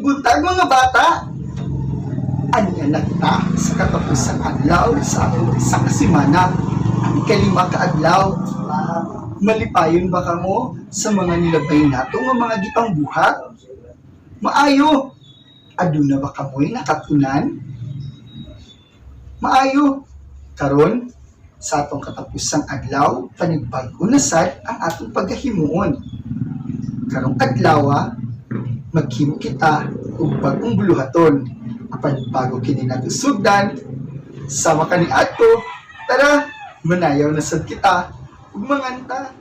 buntag, mga bata! Aniya na kita sa katapusang adlaw sa atong isa ka semana, ang ikalima ka adlaw. Malipayon ba kamo sa mga nilabay nato nga mga gipangbuhat? Maayo! Aduna ba kamoy nakatunan? Maayo! Karon, sa atong katapusang adlaw, panigbago na sad ang atong pagkahimuon. Karong adlaw, maghimo kita og bagong buluhaton. Apan bago kini nato sugdan, sama kani ato, tara, manayaw na sad kita ug manganta.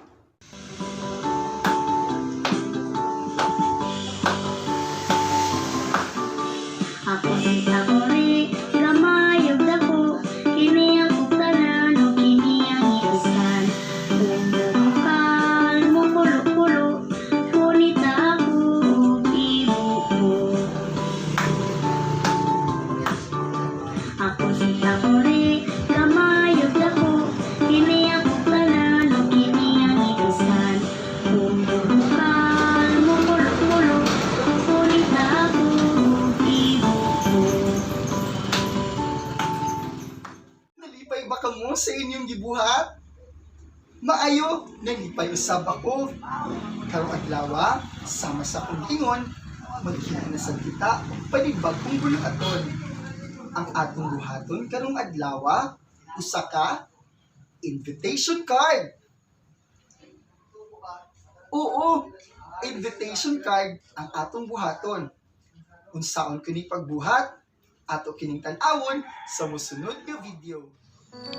Ako si Takore, gamay ug dako, kini ang ugtanan ug kini ang iusan. Bumukal mo kulo-kulo, punita ako ug ibubo. Ako si Takore, gamay ug dako, kini ang ugtanan ug kini ang iusan. Bumukal mo kulo-kulo, punita ako ug ibubo. Nalipay ba kamo sa inyong gibuhat? Maayo, nalipay usab ako. Karong adlaw, sama sa akong ingon, maghimo na sad kita og panibagong buluhaton. Ang atong buhaton karong adlaw, usa ka invitation card. Oo, invitation card ang atong buhaton. Unsaon kini pagbuhat? Ato kining tan-awon sa mosunod nga video.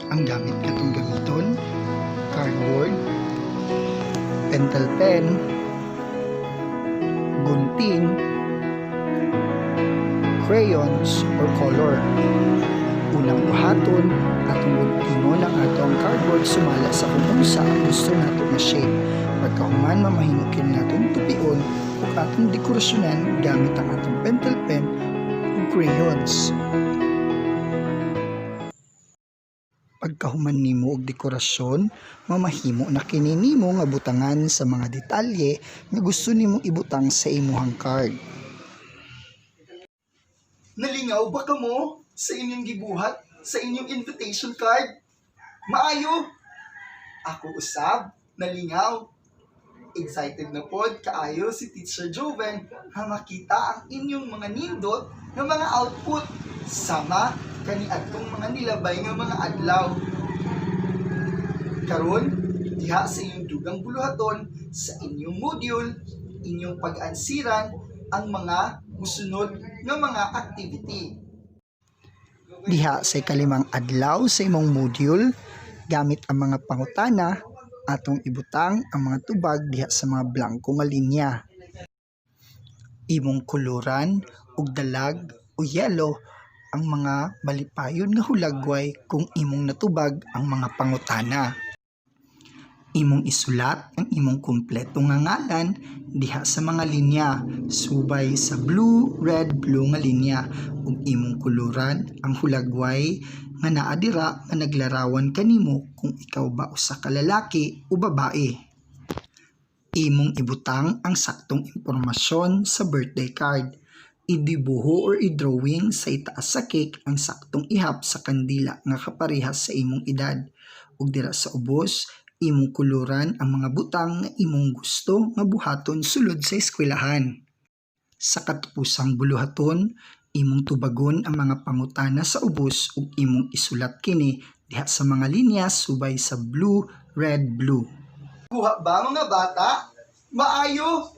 Ang gamit katong gamiton, cardboard, pentel pen, gunting, crayons or color. Unang buhaton, atong guntingon ang atong cardboard sumala sa kung unsa ang gusto nato nga shape. Pagkahuman, mamahimo kini natong tupion ug atong dekorasyonan gamit ang atong pentel pen ug crayons. Pagkahuman nimo og dekorasyon, mamahimo na kini nimo nga butangan sa mga detalye nga gusto nimong ibutang sa imuhang card. Nalingaw ba kamo sa inyong gibuhat sa inyong invitation card? Maayo! Ako usab, nalingaw. Excited na pod kaayo si Teacher Joven nga makita ang inyong mga nindot nga mga output sama kaniadtong mga nilabay nga mga adlaw. Karon, diha sa inyong dugang buluhaton sa inyong module, inyong pag-ansiran ang mga musunod nga mga activity. Diha sa ikalimang adlaw sa imong module, gamit ang mga pangutana, atong ibutang ang mga tubag diha sa mga blanko nga linya. Imong kuluran og dalag o yelo ang mga malipayon nga hulagway kung imong natubag ang mga pangutana. Imong isulat ang imong kumpleto nga ngalan diha sa mga linya subay sa blue, red, blue nga linya ug imong kuluran ang hulagway nga naa dira nga naglarawan kanimo kung ikaw ba usa ka lalaki o babae. Imong ibutang ang saktong impormasyon sa birthday card. Idibuho or i-drawing sa itaas sa cake ang saktong ihap sa kandila nga kaparehas sa imong edad. Ug dira sa ubos, imong kuluran ang mga butang nga imong gusto nga buhaton sulod sa eskwelahan. Sa katapusang buluhaton, imong tubagon ang mga pangutana sa ubos ug imong isulat kini diha sa mga linya subay sa blue, red, blue. Kuha ba, mga bata? Maayo!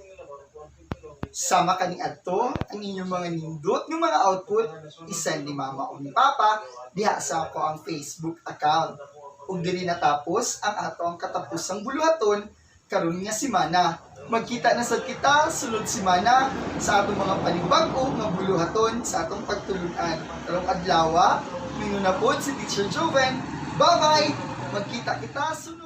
Sama kani adto ang inyong mga nindot ng mga output, isend ni Mama o ni Papa diha sa ako ang Facebook account. Ug diri natapos ang ato ang katapusang buluhaton karon nga semana. Magkita na sad kita sulod semana sa atong mga panibag-o nga buluhaton sa atong pagtulunan. Karong adlaw, mingon na pod si Teacher Joven. Bye-bye! Magkita kita sunod.